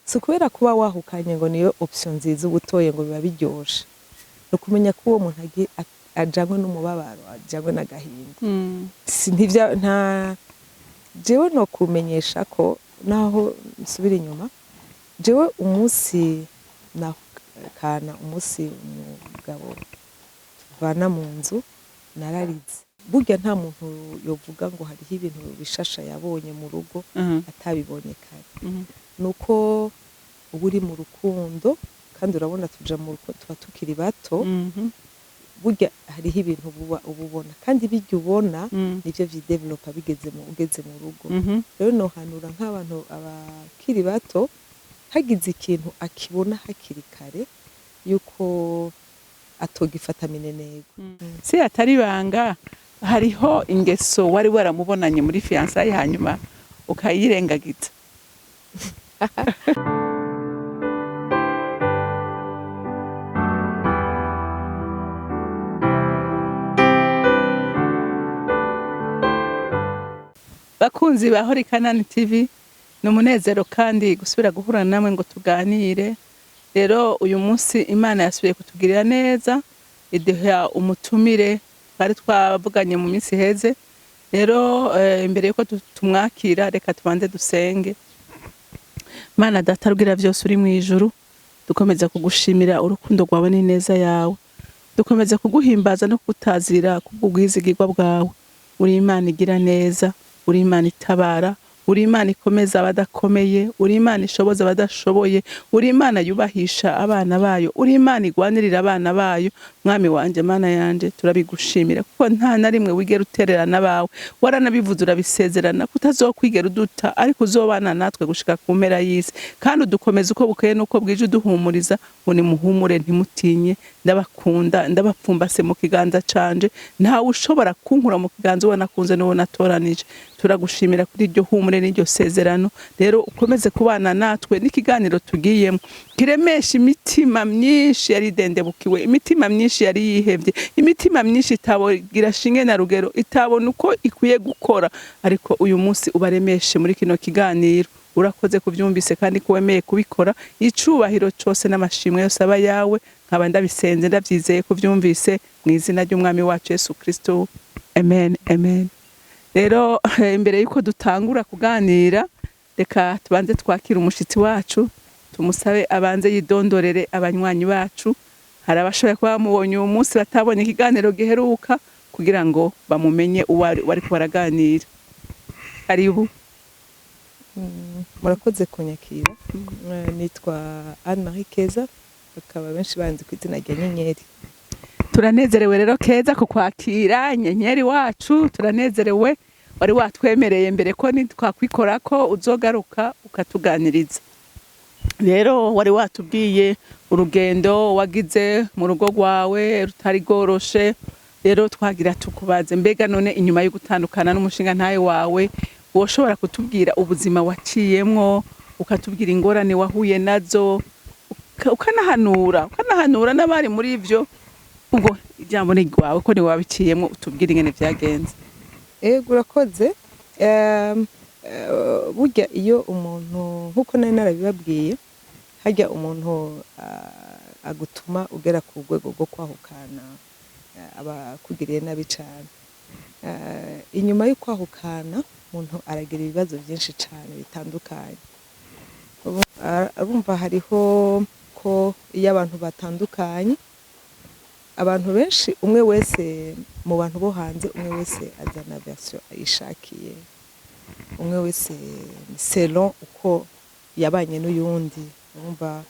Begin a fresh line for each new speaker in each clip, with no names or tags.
Si ukubera kuba wahukanye ngo niyo option nziza uba utoye ngo biba biryoshe. Ni ukumenya ko uwo muntu agiye ajanywe n'umubabaro, ajanywe n'agahinda. Si ntivya nta jewe no kumenyesha ko naho nsubira inyuma, jewe umunsi nahukana, umunsi umugabo tuvana mu nzu, nararize. Burya nta muntu yovuga ngo hariho ibintu bishasha yabonye mu rugo atabibonye kare. Nuko uba uri mu rukundo, kandi urabona tuja mu rukundo tuba tukiri bato. Burya hariho ibintu uba ubona, kandi bijya ubona nivyo vyidevelopa bigeze mu ugeze mu rugo. Rero nohanura nk'abantu abakiri bato, hagize ikintu akibona hakiri kare, yuko atogifata minenegwe.
Si atari ibanga, hariho ingeso wari waramubonanye muri fiançailles hanyuma ukayirengagiza? Bakunzi ba Hori Kanani TV, ni umunezero kandi gusubira guhura namwe ngo tuganire. Rero uyu munsi Imana yasubiye kutugirira neza, iduha umutumire twari twavuganye mu minsi iheze. Rero imbere yuko tumwakira, reka tubanze dusenge. Mana Data rugira byose uri mu ijuru, dukomeza kugushimira urukundo rwawe n'ineza yawe, dukomeza kuguhimbaza no kutazira kubw'ubwizigirwa bwawe. Uri Imana igira neza, uri Imana itabara, uri Imana ikomeza abadakomeye, uri Imana ishoboza abadashoboye, uri Imana yubahisha abana bayo, uri Imana igwanirira abana bayo. Mwami wanje, Mana yanje, turabigushimira kuko nta na rimwe wigera utererana abawe. Waranabivuze, urabisezerana kutazokwigera uduta, ariko uzobana natwe gushika ku mpera y'isi. Kandi udukomeza uko bukeye n'uko bwije, uduhumuriza ngo nimuhumure, ntimutinye, ndabakunda, ndabapfumbase mu kiganza canje, ntawe ushobora kunkura mu kiganza uwo nakunze n'uwo natoranije. Turagushimira kuri iryo humure n'iryo sezerano. Rero ukomeze kubana natwe n'ikiganiro tugiyemo kiremesha imitima myinshi yari idendebukiwe, imitima myinshi yari yihevye, imitima myinshi itabogira shinge na rugero, itabona uko ikwiye gukora, ariko uyu munsi ubaremeshe muri kino kiganiro. Urakoze kuvyumvise kandi ko wemeye kubikora. Icubahiro cose n'amashimwe yose aba yawe. Nkaba ndabisenze ndavyizeye ko uvyumvise, mu izina ry'Umwami wacu Yesu Kristo, amen, amen. Rero imbere yuko dutangura kuganira, reka tubanze twakire umushitsi wacu, tumusabe abanze yidondorere abanywanyi bacu. Hari abashoboye kuba bamubonye uyu munsi batabonye ikiganiro giheruka, kugira ngo bamumenye uwo ariko baraganira. Karibu.
Murakoze kunyakira. Nitwa Anne Marie Keza, bakaba benshi banzi ku izina rya Nyenyeri.
Turanezerewe rero Keza kukwakira, Nyenyeri wacu. Turanezerewe, wari watwemereye mbere ko nitwakwikora ko uzogaruka ukatuganiriza. Rero wari watubwiye urugendo wagize mu rugo rwawe rutari rworoshe. Rero twagira tukubaze, mbega none inyuma yo gutandukana n'umushinga ntaye wawe, woshobora kutubwira ubuzima waciyemwo, ukatubwira ingorane wahuye nazo, ukanahanura n'abari muri ivyo? Ubwo ijambo ni rwawe ko ni wabiciyemwo, utubwira ingene vyagenze.
Ego, urakoze. Burya iyo umuntu, nkuko nari narabibabwiye, harya umuntu agutuma ugera ku rwego rwo kwahukana, aba akugiriye nabi cane. Inyuma yo kwahukana umuntu aragira ibibazo byinshi cane bitandukanye. Urumva hariho ko iyo abantu batandukanye, abantu benshi, umwe wese mu bantu bo hanze, umwe wese azana version ayishakiye, umwe wese selon uko yabanye n'uyundi. Urumva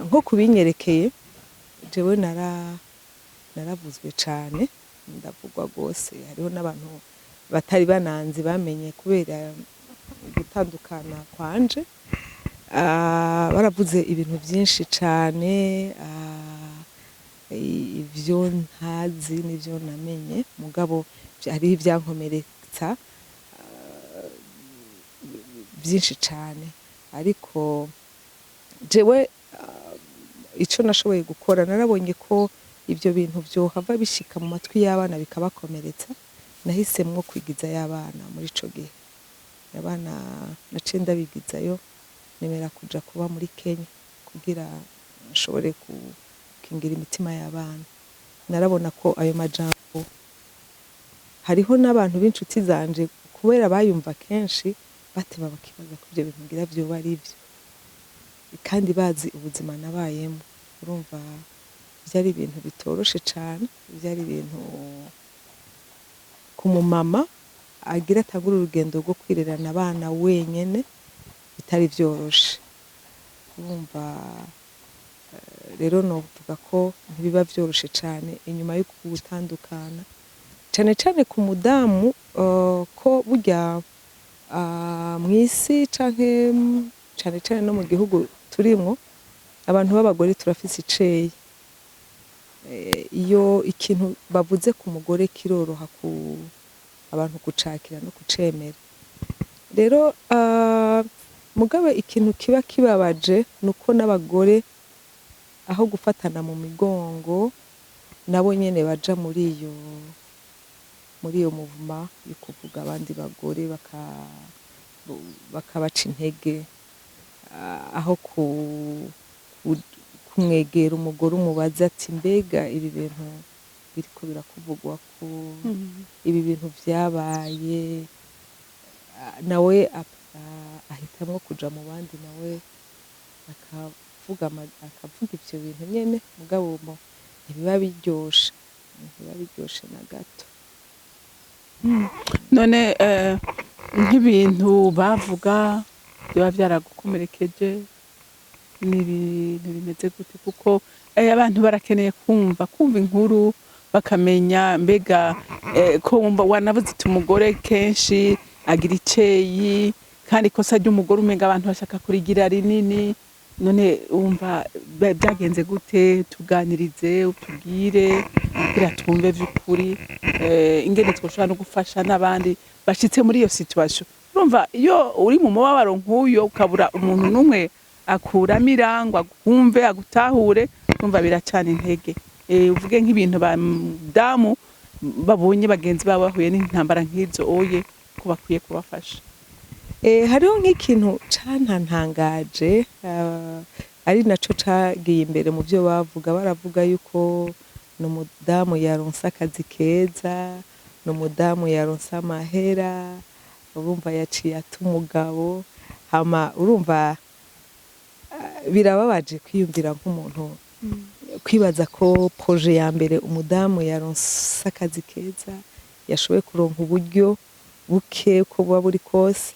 nko kubinyerekeye jewe, naravuzwe cane, ndavugwa rwose. Hariho n'abantu batari bananzi bamenye kubera gutandukana kwanje. Baravuze ibintu byinshi cane, ivyo ntazi n'ivyo namenye, mugabo hariho ivyankomeretsa byinshi cane. Ariko jewe ico nashoboye gukora, narabonye ko ivyo bintu vyohava bishika mu matwi y'abana bikabakomeretsa. Nahisemwo kwigizayo abana muri ico gihe. Abana naciye ndabigizayo. Nemera kuja kuba muri Kenya kugira nshobore gukingira imitima y'abana. Narabona ko ayo majambo, hariho n'abantu b'inshuti zanje, kubera bayumva kenshi, bateba bakibaza ko ibyo bintu ngira vyoba ari byo, kandi bazi ubuzima nabayemo. Urumva byari ibintu bitoroshe cane, byari ibintu ku mumama agira atangura urugendo rwo kwirerana abana wenyene bitari vyoroshe. Urumva rero novuga ko ntibiba vyoroshe cane inyuma yo gutandukana, cane cane ku mudamu, ko burya mw'isi canke cane cane no mu gihugu turimwo, abantu b'abagore turafise iceyi. Iyo ikintu bavuze ku mugore kiroroha ku abantu kucakira no kucemera. Rero mugabe ikintu kiba kibabaje nuko n'abagore aho gufatana mu migongo, nabo nyene baja muri iyo muvuma yo kuvuga abandi bagore, bakabaca intege, aho kumwegera umugore umubaza ati: "Mbega ibi bintu biriko birakuvugwa ko, ibi bintu vyabaye?" Nawe ahitamwo kuja mu bandi, nawe akavuga ivyo bintu nyene. Mugabo ntibiba biryoshe, ntibiba biryoshe na gato.
None nk'ibintu bavuga biba vyaragukomerekeje, ni ibintu bimeze gute? Kuko abantu barakeneye kumva inkuru, bakamenya mbega ko wumva wanavuze iti umugore kenshi agira iceyi, kandi ikosa ry'umugore umenga abantu bashaka kurigira rinini. None wumva byagenze gute? Tuganirize, utubwire kugira twumve vy'ukuri ingene twoshobora no gufasha n'abandi bashitse muri iyo situation. Urumva iyo uri mu mubabaro nk'uyo, ukabura umuntu n'umwe akuramira ngo akumve, agutahure, urumva biracana intege. Uvuge nk'ibintu badamu babonye bagenzi babo bahuye n'intambara nk'izo oye ko bakwiye kubafasha.
Hariho nk'ikintu cantantangaje, ari naco cagiye imbere mu byo bavuga. Baravuga yuko ni umudamu yaronse akazi keza, ni umudamu yaronse amahera, urumva yaciye ata umugabo. Hama urumva birababaje kwiyumvira nk'umuntu kwibaza ko projet ya mbere umudamu yaronse akazi keza, yashoboye kuronka uburyo buke uko buba buri kose,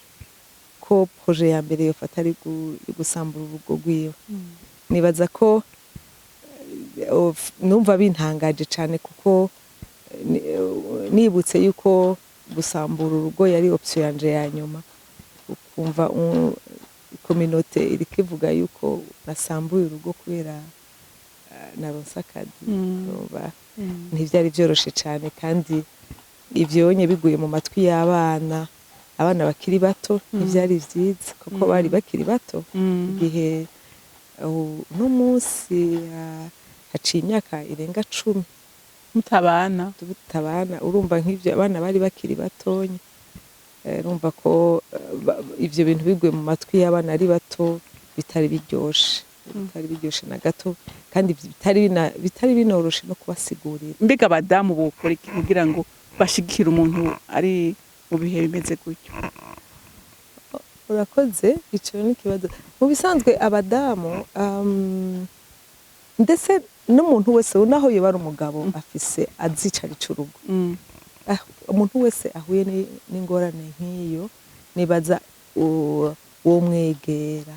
ko projet ya mbere yofata ari gusambura urugo rwiwe. Nibaza ko numva bintangaje cane, kuko nibutse yuko gusambura urugo yari option yanje ya nyuma, ukumva communauté iriko ivuga yuko nasambuye urugo kubera naronse akazi. Urumva ntivyari vyoroshe cane, kandi ivyonye biguye mu matwi y'abana, abana bakiri bato, ntivyari vyiza kuko bari bakiri bato igihe. Uno munsi haciye imyaka irenga 10
mutabana.
Tutabana. Urumva nk'ivyo abana bari bakiri batonya. Urumva ko ivyo bintu biguye mu matwi y'abana ari bato bitari biryoshe, bitari biryoshe na gato, kandi bitari binoroshe no kubasigurira.
Mbega abadamu bokora iki kugira ngo bashigikire umuntu ari mu bihe bimeze gutyo?
Urakoze, ico ni ikibazo. Mu bisanzwe abadamu, ndetse n'umuntu wese, naho yoba ari umugabo afise azicara icurugo, umuntu wese ahuye n'ingorane nk'iyo, nibaza womwegera,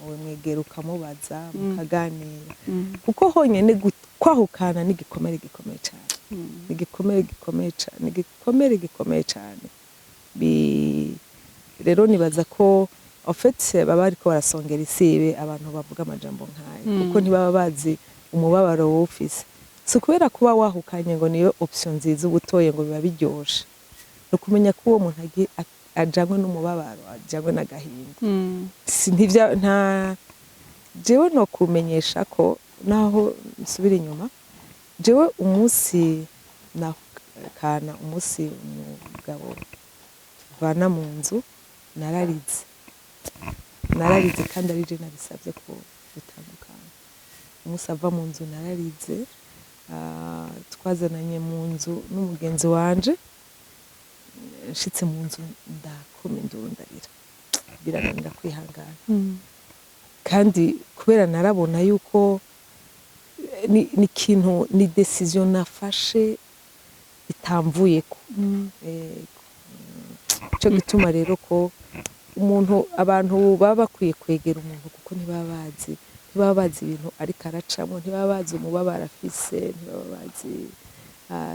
womwegera ukamubaza, mukaganira, kuko honyine kwahukana ni igikomere gikomeye cyane, ni igikomere gikomeye cyane, ni igikomere gikomeye cyane. Rero nibaza ko en fait baba bariko barasongera isibe abantu bavuga amajambo nk'ayo, kuko ntibaba bazi umubabaro wowe ufise. Si ukubera kuba wahukanye ngo niyo option nziza uba utoye ngo biba biryoshe. Ni ukumenya ko uwo muntu ajanywe n'umubabaro, ajanywe n'agahinda. Si ntivya nta jewe no kumenyesha ko naho nsubira inyuma, jewe umunsi nahukana, umunsi umugabo tuvana mu nzu, nararize. Nararize kandi ari je nabisabye ko dutandukana. Umunsi ava mu nzu nararize. Twazananye mu nzu n'umugenzi wanje. Nshitse mu nzu ndakoma induru, ndarira, birananira kwihangana. Kandi kubera narabona yuko ni ikintu, ni décision nafashe itamvuyeko. Ico gituma rero ko umuntu, abantu baba bakwiye kwegera umuntu, kuko ntibaba bazi ibintu ariko aracamo, ntibaba bazi umubabaro afise, ntibaba bazi.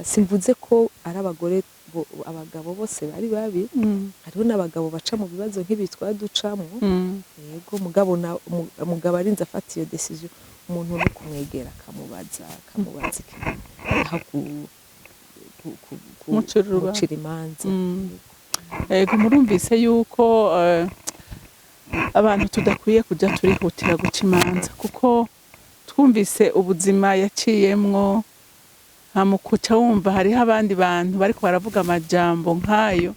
Simvuze ko ari abagore abagabo bose bari babi. Hariho n'abagabo baca mu bibazo nk'ibi twaducamwo. Yego, mugabo mugabo arinze afata iyo décision, umuntu no kumwegera akamubaza ikintu aho
Kumucira urubanza.
Kumucira imanza.
Ego, murumvise yuko abantu tudakwiye kujya turihutira guca imanza, kuko twumvise ubuzima yaciyemwo, nta wumva hariho abandi bantu bariko baravuga amajambo nk'ayo.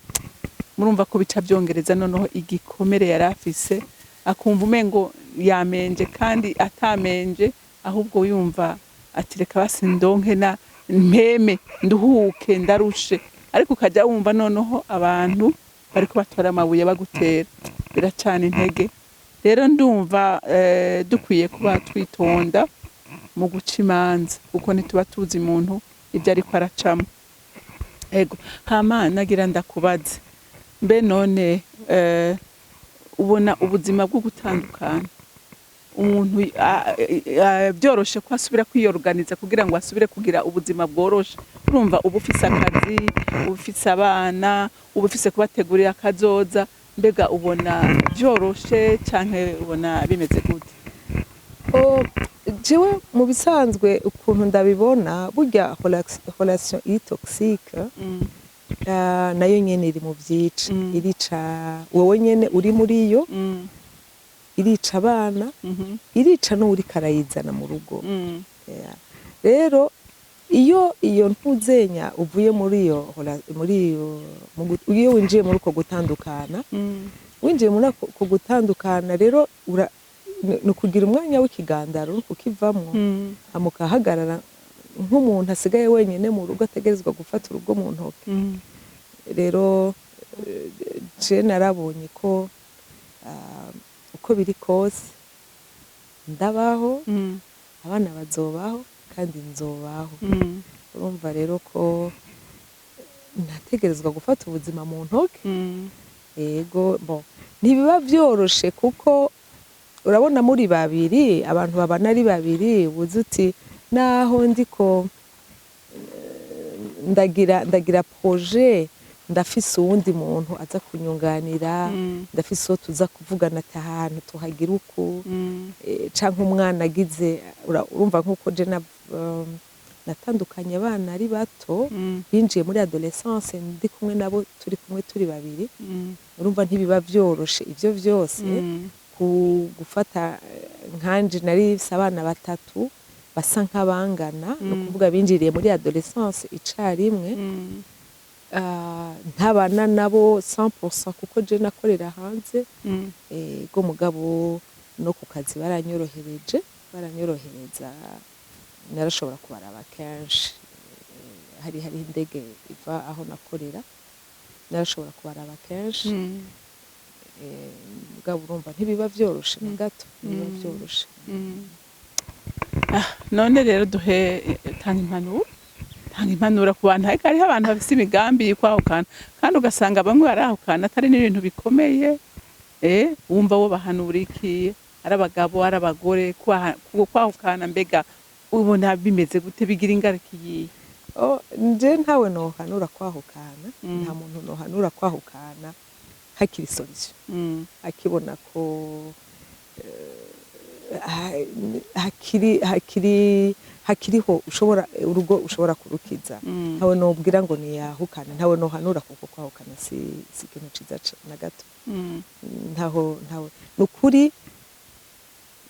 Murumva ko bica byongereza noneho igikomere yari afise, akumva umengo yamenje kandi atamenje, ahubwo yumva ati: "Reka basi ndonke na mpeme nduhuke, ndarushe." Ariko ukajya wumva noneho abantu bariko batora amabuye bagutera, biracana intege. Rero ndumva dukwiye kuba twitonda mu guca imanza, kuko ntituba tuzi umuntu ibyo ariko aracamo. Ego, hama nagira ndakubaze: mbe none ubona ubuzima bwo gutandukana, umuntu byoroshe ko asubira kwiyoruganiza kugira ngo asubire kugira ubuzima bworoshe? Urumva uba ufise akazi, uba ufise abana, uba ufise kubategurira akazoza. Mbega ubona byoroshe canke ubona bimeze gute?
Oh, jewe mu bisanzwe ukuntu ndabibona, burya relation iri toxique nayo nyene iri mu vyica. Irica wowe nyene uri muri yo, irica abana, irica n'uwuriko arayizana mu rugo. Yeah. Rero iyo ntuzenya uvuye muri iyo iyo winjiye muri uko gutandukana, winjiye muri ako gutandukana rero ni ukugira umwanya w'ikigandaro no kukivamwo, hama ukahagarara nk'umuntu asigaye wenyine mu rugo, ategerezwa gufata urugo mu ntoke. Rero je narabonye ko uko biri kose ndabaho, abana bazobaho kandi nzobaho. Urumva rero ko nategerezwa gufata ubuzima mu ntoke. Yego, bon, ntibiba vyoroshe, kuko urabona muri babiri, abantu babana ari babiri, ubuze uti naho ndiko ndagira projet, ndafise uwundi muntu aza kunyunganira, ndafise uwo tuza kuvugana ati ahantu tuhagira uku, canke umwana agize urumva nk'uko je natandukanye abana ari bato, binjiye muri adolescence ndi kumwe nabo, turi kumwe turi babiri. Urumva ntibiba vyoroshe ivyo vyose ku gufata. Nkanje nari mfise abana batatu basa nk'abangana, ni ukuvuga binjiriye muri adolescence icarimwe. Ntabana nabo 100% kuko je nakorera hanze. Ego, mugabo no ku kazi baranyorohereje, baranyorohereza, narashobora kubaraba kenshi. Hari indege iva aho nakorera, narashobora kubaraba kenshi. Mugabo urumva ntibiba vyoroshe na gato, ntibiba vyoroshe.
Ah, none rero duhe tanga impanuro ku bantu. Ariko hariho abantu bafise imigambi y'ukwahukana, kandi ugasanga bamwe barahukana atari n'ibintu bikomeye. Wumva wo bahanura iki, ari abagabo, ari abagore? Kwahukana mbega ubona bimeze gute, bigira ingaruka iyihe?
Oh, nje ntawe nohanura kwahukana. Nta muntu nohanura kwahukana hakiri solution, akibona ko hakiriho ushobora urugo ushobora kurukiza. Ntawe nobwira ngo niyahukane, ntawe nohanura, kuko kwahukana si ikintu ciza na gato. Ntaho, ntawe nukuri.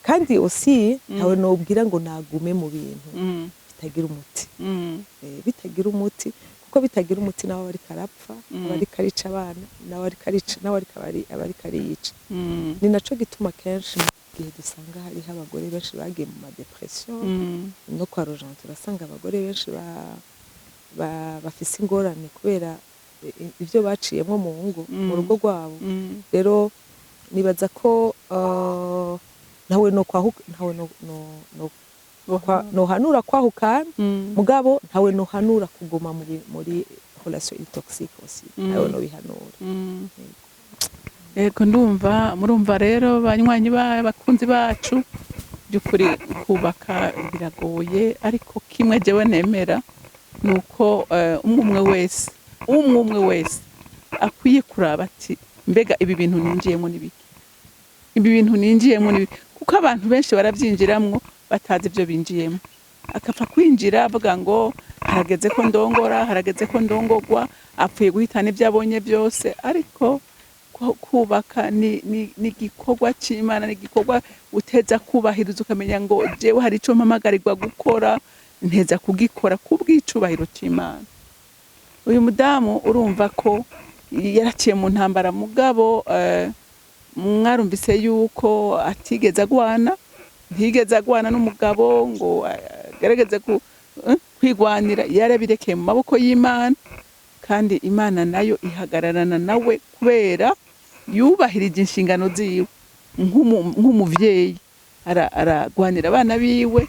Kandi aussi ntawe nobwira ngo nagume mu bintu bitagira umuti. Bitagira umuti, kuko Kuko bitagira umuti, nawe aba ariko arapfa, aba ariko arica abana, nawe ariko arica, nawe ariko aba ariko ariyica. Ni naco gituma kenshi mu gihe dusanga hariho abagore benshi bagiye mu ma dépressions. No kwa Rogent urasanga abagore benshi bafise ingorane kubera ivyo baciyemwo mu ngo, mu rugo rwabo. Rero nibaza ko ntawe no kwahuka, ntawe no nohanura kwahukana. Mugabo ntawe nohanura kuguma muri relation toxique aussi, ntawe nobihanura.
Yego, ndumva murumva rero, banywanyi bakunzi bacu, by'ukuri kubaka biragoye, ariko kimwe jewe nemera ni uko umwe umwe wese akwiye kuraba ati: "Mbega ibi bintu ninjiyemo ni biki? Ibi bintu ninjiyemo ni biki?" Kuko abantu benshi barabyinjiramwo batazi ibyo binjiyemo, akapfa kwinjira avuga ngo harageze ko ndongora, harageze ko ndongogwa, apfuye guhitana ibyo abonye byose. Ariko kubaka ni igikorwa c'Imana, ni igikorwa uteza kubahiriza, ukamenya ngo jewe hari ico mpamagarirwa gukora, nteza kugikora kubw'icubahiro c'Imana. Uyu mudamu urumva ko yaraciye mu ntambara, mugabo mwarumvise yuko atigeze agwana, ntigeze agwana n'umugabo ngo agerageze kwigwanira. Yarabirekeye mu maboko y'Imana, kandi Imana nayo ihagararana nawe kubera yubahirije inshingano ziwe nk'umuvyeyi, aragwanira abana biwe,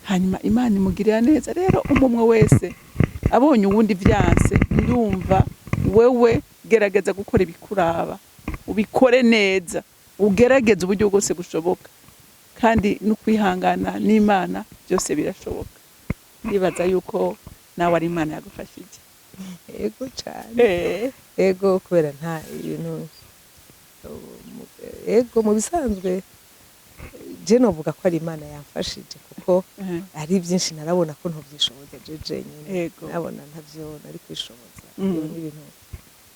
hanyuma Imana imugirira neza. Rero umwe umwe wese abonye uwundi vyanse, ndumva wewe gerageza gukora ibikuraba, ubikore neza, ugerageze uburyo bwose bushoboka, kandi no kwihangana n'Imana byose birashoboka. Ndibaza yuko nawe ari Imana yagufashije.
Ego cane. Ego, kubera nta ibintu, ego, mu bisanzwe je novuga ko ari Imana yamfashije, kuko hari byinshi narabona ko ntovyishoboza je jenyine. Nabona ntavyo nari kwishoboza. Iyo n'ibintu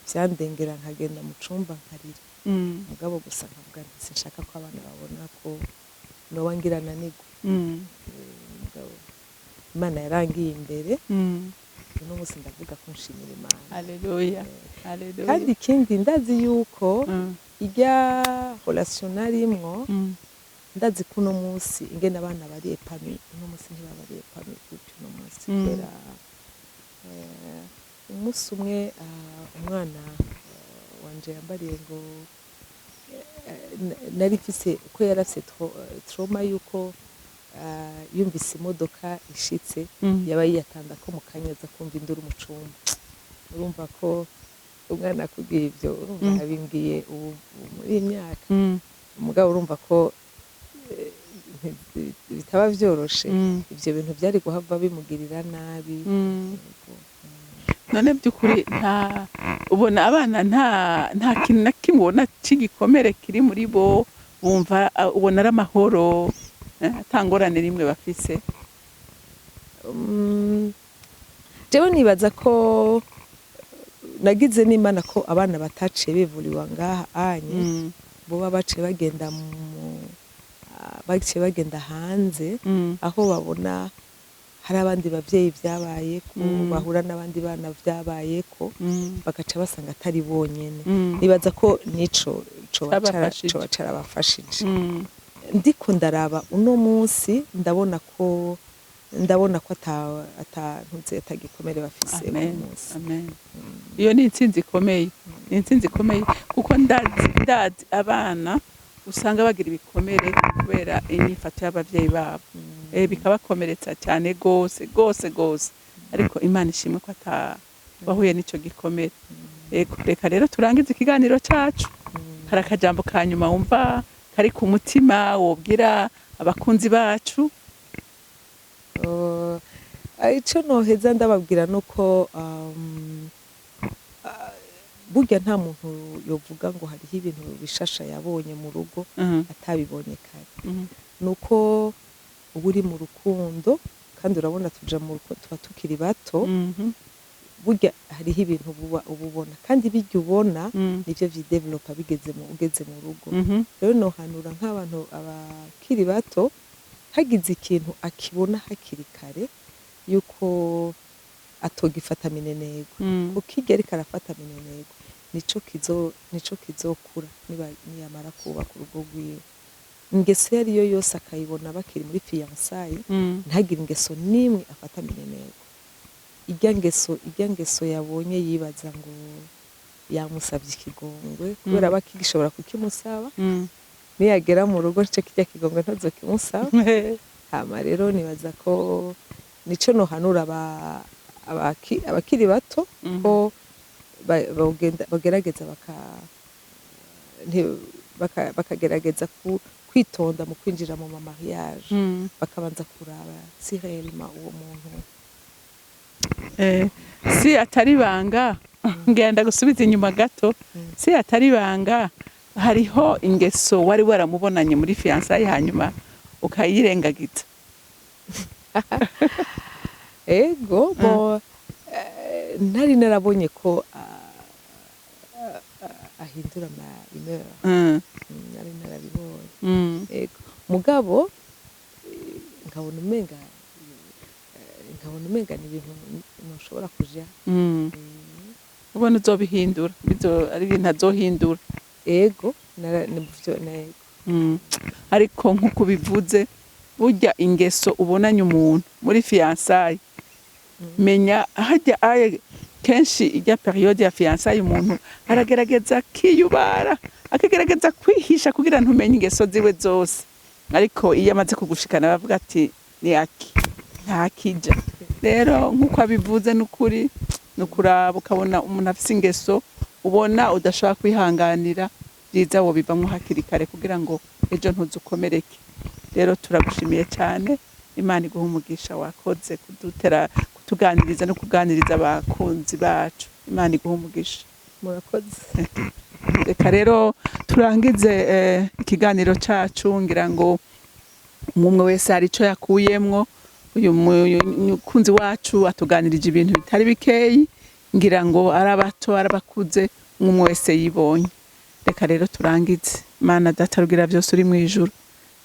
vyandengera, nkagenda mu cumba nkarira. Mugabo gusa nkavuga nti sinshaka ko abana babona ko noba ngira nanigwa. Mugabo Imana yarangiye imbere. Uno munsi ndavuga ko nshimira Imana.
Haleluya, haleluya.
Kandi ikindi, ndazi yuko irya relation narimwo, ndazi ko uno munsi ingene abana bari épanouis, uno munsi ntibaba bari épanouis gutyo uno munsi. Kubera umunsi umwe umwana wanje yambariye ngo nari mfise ko yarafise trauma yuko yumvise imodoka ishitse, yaba yiyatanda ko mu kanya aza kumva induru mu cumba. Urumva ko umwana akubwiye ibyo, urumva abimbwiye ubu muri iyi myaka. Umugabo urumva ko bitaba vyoroshe. Ivyo bintu byari guhava bimugirira nabi. Yego.
None by'ukuri nta ubona abana, nta kintu na kimwe ubona cy'igikomere kiri muri bo? Bumva ubona ari amahoro, ata ngorane rimwe bafise?
Jewe nibaza ko nagize n'Imana ko abana bataciye bivuriwa ngaha anye, boba baciye bagenda mu baciye bagenda hanze, aho babona hari abandi bavyeyi vyabayeko, bahura n'abandi bana vyabayeko, bagaca basanga atari bonyene. Nibaza ko nico coba
Cabafashije.
Coba carabafashije. Ndiko ndaraba uno munsi, ndabona ko ata ntuze, atagikomere bafise uno
Amen.
munsi.
Amen. Iyo ni intsinzi ikomeye, ni intsinzi ikomeye, kuko ndazi abana usanga bagira ibikomere kubera inyifato y'abavyeyi babo, bikabakomeretsa cyane gose gose gose. Ariko Imana ishimwe ko ata wahuye n'ico gikomere. Ego, reka rero turangize ikiganiro cacu. Hari akajambo ka nyuma wumva kari ku mutima wobwira abakunzi bacu?
Ico noheza ndababwira nuko burya nta muntu yovuga ngo hariho ibintu bishasha yabonye mu rugo atabibonye kare. Nuko uba uri mu rukundo, kandi urabona tuja mu rukundo tuba tukiri bato. Burya hariho ibintu uba ubona, kandi bijya ubona nivyo vyidevelopa bigeze mu ugeze mu rugo. Rero nohanura nk'abantu abakiri bato, hagize ikintu akibona hakiri kare yuko Atogifata minenegwe, kuko iryo ariko arafata minenegwe nico kizokura niba niyamara kubaka urugo rwiwe. Ingeso iyo ariyo yose akayibona bakiri muri fiançailles, ntagire ingeso n'imwe afata minenegwe. Irya ngeso yabonye yibaza ngo yamusabye ikigongwe, kubera aba akigishobora kukimusaba, niyagera mu rugo nico kirya kigongwe ntazokimusaba. Hama rero nibaza ko nico nohanura abakiri bato, ko bagerageza bakagerageza kwitonda mu kwinjira mu ma mariage, bakabanza kuraba si réellement uwo muntu.
Si atari ibanga, ngenda gusubiza inyuma gato, si atari ibanga, hariho ingeso wari waramubonanye muri fiançailles hanyuma ukayirengagiza?
Ego, bo ntari narabonye ko ahindura ama humeur. Nari narabibonye. Ego, mugabo nkabona umenga ni ibintu ntushobora kuja.
Ubona uzobihindura, bizo ari ibintu azohindura.
Ego, ni byo ego.
Ariko nk'uko bivuze, burya ingeso ubonanye umuntu muri fiançailles, menya hajya aye kenshi ijya période ya fiançailles, umuntu aragerageza akiyubara, akagerageza kwihisha kugira ntumenye ingeso ziwe zose. Ariko iyo amaze kugushikana bavuga ati ni aki ntakija. Rero nk'uko abivuze, n'ukuri ni ukuraba ukabona umuntu afise ingeso ubona udashobora kwihanganira, byiza wobivamwo hakiri kare kugira ngo ejo ntuzukomereke. Rero turagushimiye cyane, Imana iguha umugisha. Wakoze kudutera, kutuganiriza no kuganiriza abakunzi bacu. Imana iguha umugisha.
Murakoze.
Reka rero turangize ikiganiro cacu. Ngira ngo umwe wese hari ico yakuyemwo. Uyu mukunzi wacu atuganirije ibintu bitari bikeyi, ngira ngo ari abato, ari abakuze, umwe wese yibonye. Reka rero turangize. Mana Data rugira byose uri mu ijuru,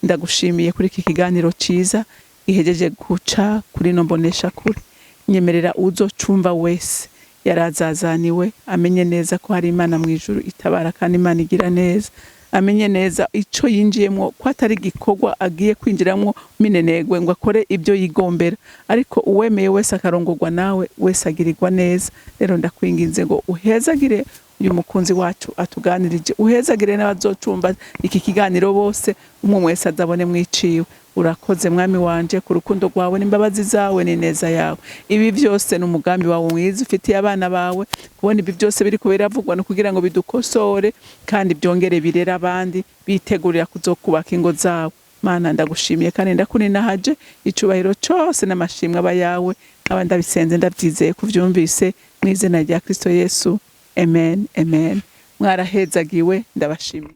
ndagushimiye kuri iki kiganiro ciza gihejeje guca kuri no mbonesha kure. Nyemerera uzocumva wese yarazazaniwe amenye neza ko hari Imana mu ijuru itabara kandi Imana igira neza, amenye neza ico yinjiyemwo ko atari igikorwa agiye kwinjiramwo minenegwe ngo akore ibyo yigombera, ariko uwemeye wese akarongorwa nawe wese agirirwa neza. Rero ndakwinginze ngo uhezagire uyu mukunzi wacu atuganirije, uhezagire n'abazocumva iki kiganiro bose, umwe wese azabone mwiciwe. Urakoze Mwami wanje ku rukundo rwawe n'imbabazi zawe n'ineza yawe. Ibi byose ni umugambi wawe mwiza ufitiye abana bawe. Kubona ibi byose biri biravugwa no kugira ngo bidukosore kandi byongere birere abandi bitegurira kuzokubaka ingo zabo. Mana, ndagushimiye kandi ndakuninahaje. Icubahiro cose n'amashimwe aba yawe. Nkaba ndabisenze ndabyizeye kuvyumvise, mu izina rya Kristo Yesu, amen, amen. Mwarahezagiwe, ndabashimiye.